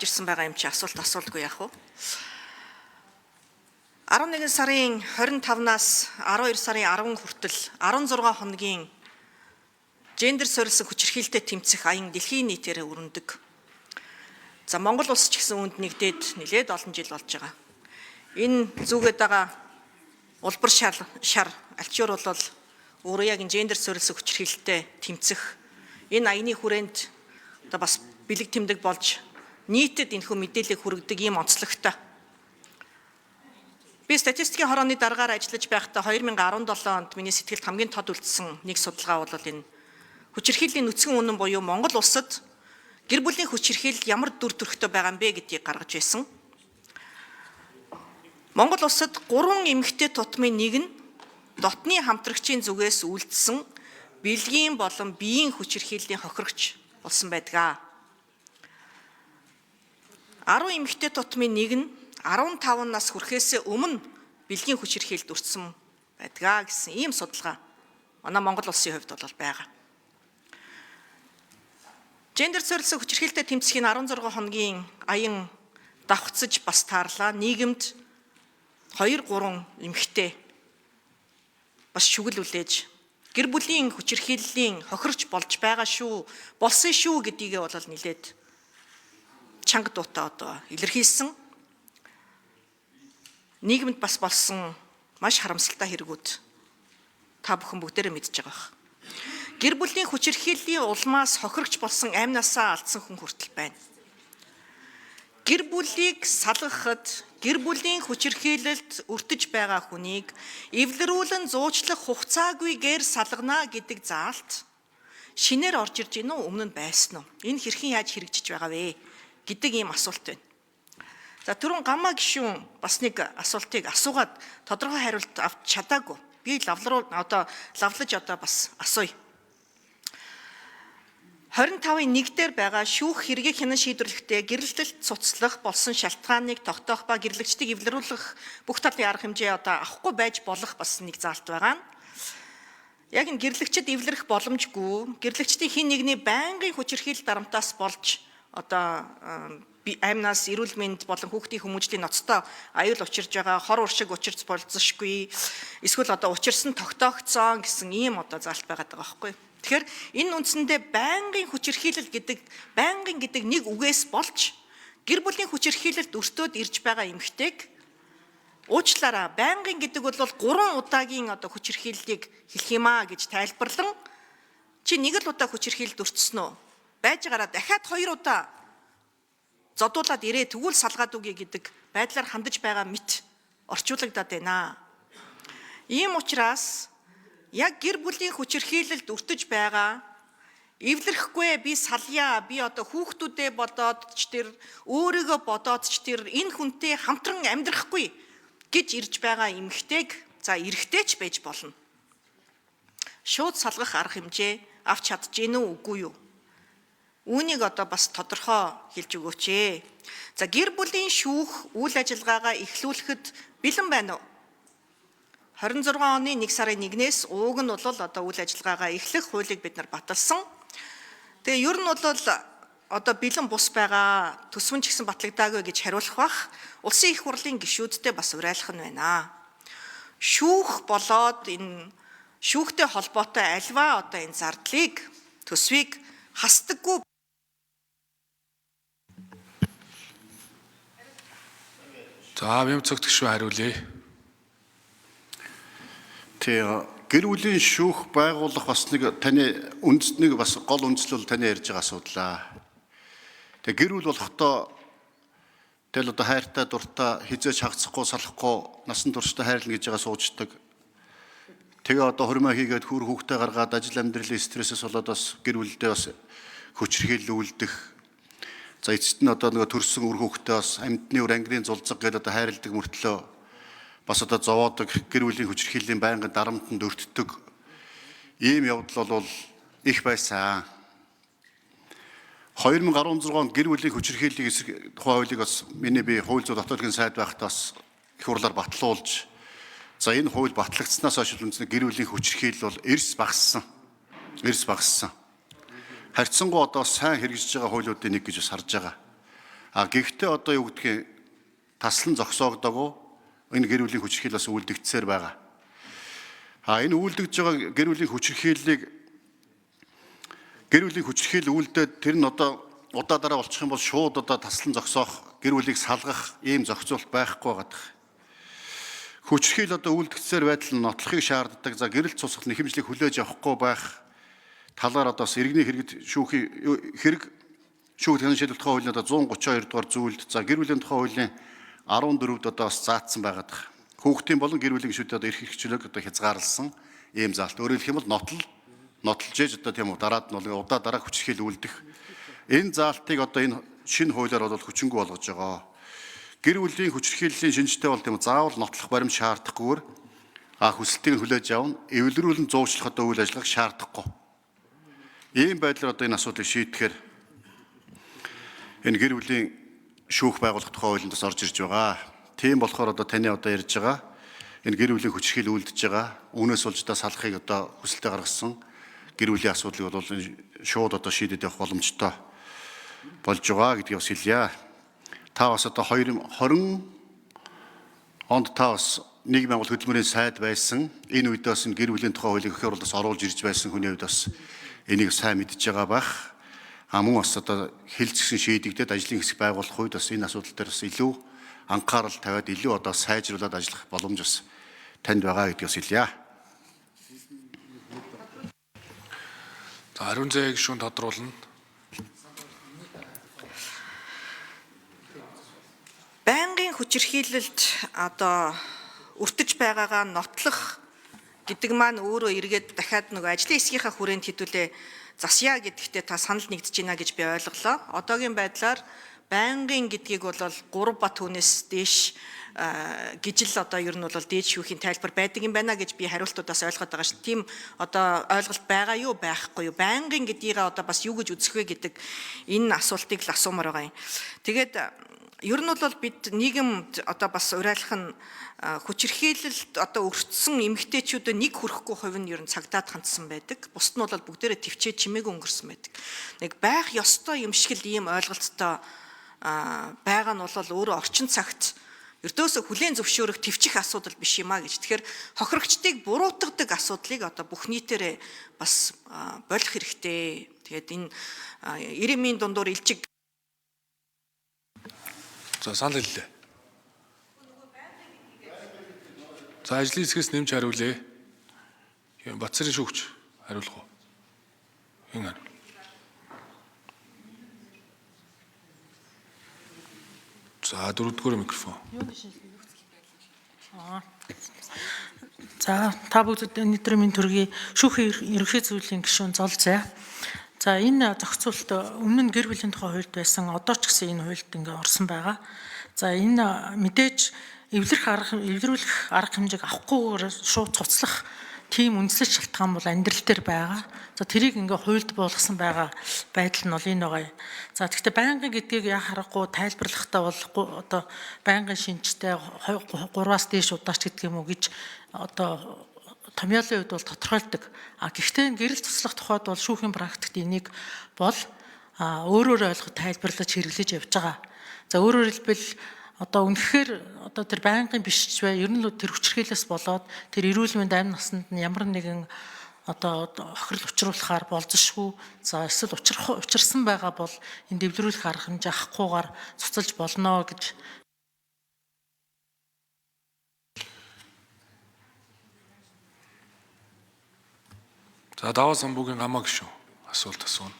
Ирсэн байгаа юм чи асуулт асуулгүй яах вэ? 11 сарын 25-наас 12 сарын 10 хүртэл 16 хоногийн гендер суурилсан хүчирхийлэлтэд тэмцэх аян дэлхийн нийтээр өрнөдөг. За Монгол улс ч гэсэн үүнд нэгдээд нэлээд олон жил болж байгаа. Энэ зүгээд байгаа улбар шар альчуур бол өөрөө яг энэ гендер суурилсан хүчирхийлэлтэд тэмцэх энэ аяны хүрээнд одоо бас бэлэг тэмдэг болж нийтэд энэхүү мэдээллийг хүргэдэг ийм онцлогтой. Би статистикийн хорооны даргаар ажиллаж байхдаа 2017 онд миний сэтгэлд хамгийн тод үлдсэн нэг судалгаа бол энэ хүчирхийллийн нүцгэн үнэн буюу Монгол улсад гэр бүлийн хүчирхийлэл ямар дүр төрхтэй байгаа юм бэ гэдгийг гаргаж байсан. Монгол улсад 3 эмэгтэй тутмын нэг нь дотны хамтрагчийн зүгээс үйлдсэн бэлгийн болон биеийн хүчирхийллийн хохирогч болсон байдаг. 10 эмэгтэй тутмын нэг нь 15 нас хүрэхээс өмнө бэлгийн хүчирхийлэлд өртсөн байдгаа гэсэн ийм судалгаа манай Монгол улсын хувьд бол байгаа. Гендер суурилсан хүчирхийлэлтэд тэмцэхийн 16 хоногийн аян давхцаж бас таарлаа. Нийгэмд 2 3 эмэгтэй бас шүгэл үлээж гэр бүлийн хүчирхийллийн хохирч болж байгаа шүү, болсон шүү гэдийгээ бол нэлээд чанга дуутай одоо илэрхийлсэн. Нийгэмд бас болсон маш харамсалтай хэрэгүүд та бүхэн бүгдээрээ мэдж байгаа бах. Гэр бүлийн хүчирхийллийн улмаас хохирогч болсон амнасаа алдсан хүн хүртэл байна. Гэр бүлийг салгахад гэр бүлийн хүчирхийлэлд өртөж байгаа хүнийг эвлэрүүлэн зуучлах хугацаагүйгээр салгана гэдэг заалт шинээр орж ирж гинүү, өмнө нь байсан уу? Энэ хэрхэн яаж хэрэгжиж байгаа вэ гэдэг ийм асуулт байна. За түрүүн гамаа гишүүн бас нэг асуултыг асуугаад тодорхой хариулт авч чадаагүй. Би лавлруу одоо лавлаж одоо бас асууя. 25-ын 1 дээр байгаа шүүх хэргийг хянан шийдвэрлэхдээ гэрлэлт цуцлах болсон шалтгааныг тогтоох ба гэрлэгчдийг эвлэрүүлэх бүх талын арга хэмжээ одоо авахгүй байж болох бас нэг заалт байгаа нь. Яг энэ гэрлэгчд эвлэрэх боломжгүй, гэрлэгчдийн хин нэгний байнгын хүчирхийлэл дарамтаас болж одоо амнаас эрүүл мэнд болон хүүхдийн хүмүүжлийн ноцтой аюул учирж байгаа, хор уршиг учирч болзошгүй, эсвэл одоо учирсан тогтоогдсон гэсэн ийм одоо заалт байгаад байгаа байхгүй. Тэгэхээр энэ үндсэндээ байнгын хүчирхийлэл гэдэг байнгын гэдэг нэг үгээс болж гэр бүлийн хүчирхийлэлд өртөөд ирж байгаа эмэгтэйг уучлаарай, байнгын гэдэг бол 3 удаагийн одоо хүчирхийллийг хэлэх юм аа гэж тайлбарлан чи нэг л удаа хүчирхийлэлд өртсөн үү? Байж гараа дахиад 2 удаа зодуулаад ирээ тэгвэл салгаад үгүй гэдэг байдлаар хандаж байгаа мэт орчуулагдаад байна. Ийм учраас яг гэр бүлийн хүчирхийлэлд өртөж байгаа эвлэрэхгүй би салъя, би одоо хүүхдүүдээ бодоод ч тэр өөрийгөө бодоод ч тэр энэ хүнтэй хамтран амьдрахгүй гэж ирж байгаа эмэгтэйг за эрэгтэй ч байж болно. Шууд салгах арга хэмжээ авч чадж гин үү үгүй юу? Үүнийг одоо бас тодорхой хэлж өгөөч ээ. За гэр бүлийн шүүх үйл ажиллагаагаа эхлүүлэхэд бэлэн байна уу? 26 оны 1 сарын 1-ээс ууг нь бол одоо үйл ажиллагаагаа эхлэх хуулийг бид нар баталсан. Тэгээ ер нь бол одоо бэлэн бус байгаа, төсвөн ч гэсэн батлагдаагүй гэж хариулах бах. Улсын их хурлын гишүүдтэй бас уриалах нь байна. Шүүх болоод энэ шүүхтэй холбоотой альва одоо энэ зардлыг төсвийг хасдаггүй. За Бямцогт гишүүн хариулъя. Тий, гэр бүлийн шүүх байгуулах бас нэг таны үндэснийг бас гол үндслэл таны ярьж байгаа асуудал. Тэгээ гэр бүл болохдоо тэгэл одоо хайртай дуртай хизээч хагцахгүй салахгүй насан туршдаа хайрлна гэж байгаа суучдаг. Тэгээ одоо хормоо хийгээд хүр хүүхдээ гаргаад ажил амьдралын стрессээс болоод бас гэр бүлдээ бас хүчирхийлэл үлдэх. За эцэст нь одоо нөгөө төрсөн үр хүүхдээ бас амьтны үр ангирын зулцаг гэдээ одоо хайрладаг мөртлөө бас одоо зовоодог гэр бүлийн хүчирхийллийн байнгын дарамтанд өртдөг ийм явдал бол их байсан. 2016 онд гэр бүлийн хүчирхийллийг эсрэг тухай хуулийг бас миний би хууль зүйн дотоодын сайд байхдаа бас их хурлаар батлуулж, за энэ хууль батлагдсанаас хойш үндсэн гэр бүлийн хүчирхийлэл бол эрс багассан. Эрс багассан. Харьцангуй одоо сайн хэрэгжиж байгаа хуулиудын нэг гэж бас харж байгаа. А гэхдээ одоо юу гэдгийг таслан зогсоогдоогүй энэ гэр бүлийн хүчирхийлэл бас үлдэгдсээр байгаа. А энэ үлдэгдэж байгаа гэр бүлийн хүчирхийллийг гэр бүлийн хүчирхийлэл үлдээд тэр нь одоо удаа дараа болчих юм бол шууд одоо таслан зогсоох гэр бүлийг салгах ийм зохицуулт байхгүй байгаа. Хүчирхийлэл одоо үлдэгдсээр байдал нь нотлохыг шаарддаг. За гэрэл цусгал нэхэмжлийг хүлээж авахгүй байх талаар одоо бас иргэний хэрэгэд шүүхийн хэрэг шүүх хянан шийдвэр тухай хуулийн одоо 132 дугаар зүйлд за гэр бүлийн тухай хуулийн 14-д одоо бас заасан байгаад байна. Хүүхдийн болон гэр бүлийн гишүүдийн одоо эрх хэрэгчлөөг одоо хязгаарласан ийм заалт. Өөрөөр хэлэх юм бол нотолж ээж одоо тийм үү дараад нь бол удаа дараа хүчирхийлэл үлдэх. Энэ заалтыг одоо энэ шинэ хуулиар бол хүчингүй болгож байгаа. Гэр бүлийн хүчирхийллийн шинжтэй бол тийм заавал нотлох баримт шаардахгүйгээр хүсэлтийг хүлээж авна, эвлэрүүлэн зуучлах одоо үйл ажиллагааг шаардахгүй. Ийм байдлаар одоо энэ асуудлыг шийдэхээр энэ гэр бүлийн шүүх байгуулах тухай хуулинд бас орж ирж байгаа. Тийм болохоор одоо таны одоо ярьж байгаа энэ гэр бүлийн хүчирхийлэл үлдэж байгаа. Үүнээс болж одоо салахыг одоо хүсэлтээ гаргасан гэр бүлийн асуудлыг бол шууд одоо шийдээд явах боломжтой болж байгаа гэдгийг бас хэлье. Та бас одоо 2020 онд та бас нийгмийн агуул хөдөлмөрийн сайд байсан. Энэ үед бас энэ гэр бүлийн тухай хуулийг өх хурлаас оруулж ирж байсан хүний хувьд бас энийг сайн мэдж байгаа байх. А мөн бас одоо хэлцгсэн шийдэгдээд ажлын хэсэг байгуулах үед бас энэ асуудал дээр бас илүү анхаарал тавиад илүү одоо сайжруулад ажиллах боломж бас танд байгаа гэдгийг бас хэлье. За ариун зээ гишүүн тодруулна. Байнгын хүчирхийлэлд одоо өртөж байгаагаа нотлох гэдэг маань өөрөө эргээд дахиад нөгөө ажлын хэсгийнхаа хүрээнд хэдүүлээ засъя гэдэгтээ та санал нэгдэж байна гэж би ойлголоо. Одоогийн байдлаар байнгын гэдгийг бол 3 бат хүнээс дээш гэж л одоо ер нь бол дээд шүүхийн тайлбар байдаг юм байна гэж би хариултуудаас ойлгоод байгаа шүү. Тийм одоо ойлголт байгаа юу байхгүй юу? Байнгын гэдгийг одоо бас юу гэж үзэх вэ гэдэг энэ асуултыг л асуумаар байгаа юм. Тэгээд ер нь бол бид нийгэмд одоо бас уриалах нь хүчирхийлэлд одоо өртсөн эмэгтэйчүүдэд нэг хүрэхгүй хувь нь ер нь цагдаад хандсан байдаг. Бусд нь бол бүгдээрээ төвчээ чимээгүй өнгөрсөн байдаг. Нэг байх ёстой юм шиг л ийм ойлголттой байгаа нь бол өөрөө орчин цагт ердөөсөө хүлээн зөвшөөрөх төвчих асуудал биш юм а гэж. Тэгэхээр хохирогчдыг буруутгадаг асуудлыг одоо бүх нийтээрээ бас болох хэрэгтэй. Тэгээд энэ 90-ийн дундуур илжиг За санал хэллээ. За ажлын хэсгээс нэмж хариулъя. Батцарын шүүгч хариулах уу? Хэн хариул? За дөрөвдүгээр микрофон. За та бүгдэд өнөөдрийн мэнд төргий шүүхийн ерөнхий зүйлийн гишүүн Золзай. За энэ зохицуулалт өмнө нь гэр бүлийн тухай хуульд байсан, одоо ч гэсэн энэ хуульд ингээ орсон байгаа. За энэ мэдээж эвлэрүүлэх арга хэмжээг авахгүйгээр шууд цуцлах тийм үндслэл шалтгаан бол амьдрал дээр байгаа. За тэрийг ингээ хуульд буулгасан байгаа байдал нь бол энэ байгаа. За тэгэхдээ байнгын гэдгийг яа харахгүй тайлбарлахдаа бол одоо байнгын шинжтэй 3-аас дээш удаач гэдэг юм уу гэж одоо томьёолын хувьд бол тодорхойлдог. А гэхдээ энэ гэрэл цуцлах тухайд бол шүүхийн практикт энийг бол өөрөөр ойлгох тайлбарлаж хэрэглэж явж байгаа. За өөрөөр хэлбэл одоо үнэхээр одоо тэр байнгын биш ч бай, ер нь л тэр хүчирхийлээс болоод тэр эрүүл мэнд амь насанд нь ямар нэгэн одоо хохирол учруулахаар болзошгүй. За эсвэл учирсан байгаа бол энэ дэвлэрүүлэх арга хэмжээ авахгүйгээр цуцалж болно гэж. За Даваа самбуугийн гамаа гишүүн асуулт асууна.